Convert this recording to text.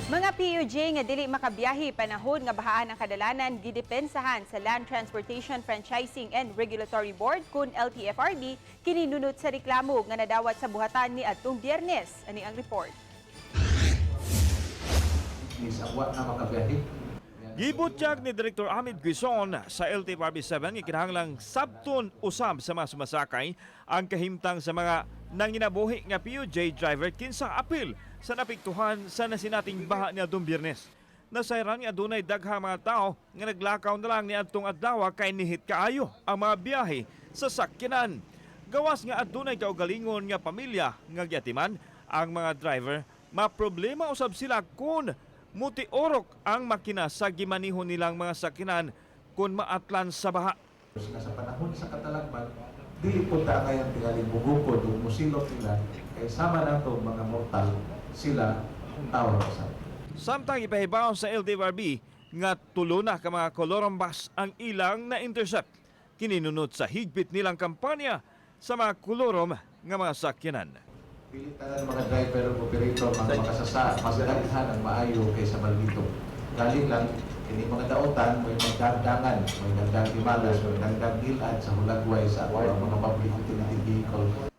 Mga PUJ nga dili makabiyahe panahon nga bahaan ang kadalanan, gidepensahan sa Land Transportation Franchising and Regulatory Board kun LTFRB, kininunot sa reklamo nga nadawat sa buhatan ni adtong Biyernes. Ani ang report. Is ang wa na makabiyahe. Gibutyag ni Director Ahmed Guizon sa LTFRB 7 nga kinahanglang sabton usab sa mga sumasakay ang kahimtang sa mga nanginabuhi nga PUJ driver kinsang apil sa napiktuhan sa nasinating baha niadtong Biyernes. Nasayran nga adunay daghang mga tao nga naglakaw na lang niadtong adlaw kay nihit kaayo ang mga biyahe sa sakyanan. Gawas nga adunay kaugalingon nga pamilya nga giatiman ang mga driver, maproblema usab sila kung mutiorok ang makina sa gimaniho nilang mga sakyanan kung maatlan sa baha. Nga sa panahon sa katalagman, dili po ta kayang tingaling bugukod ug musilot nila kay sama nato mga mortal sila, tao ra sa. Samtang ipahibaw sa LTFRB nga tulo na ka mga kolorum bus ang ilang na-intercept. Kininunod sa higpit nilang kampanya sa mga kolorum nga mga sakyanan. Dili tanan mga driver ug operator mga makasasa, mas daghan ang maayo kaysa maldito. Galing lang kini mga daotan may magdagdangan, may dagdag gimalas, may dagdag gilad sa hulagway sa ato ang mga public utility vehicle.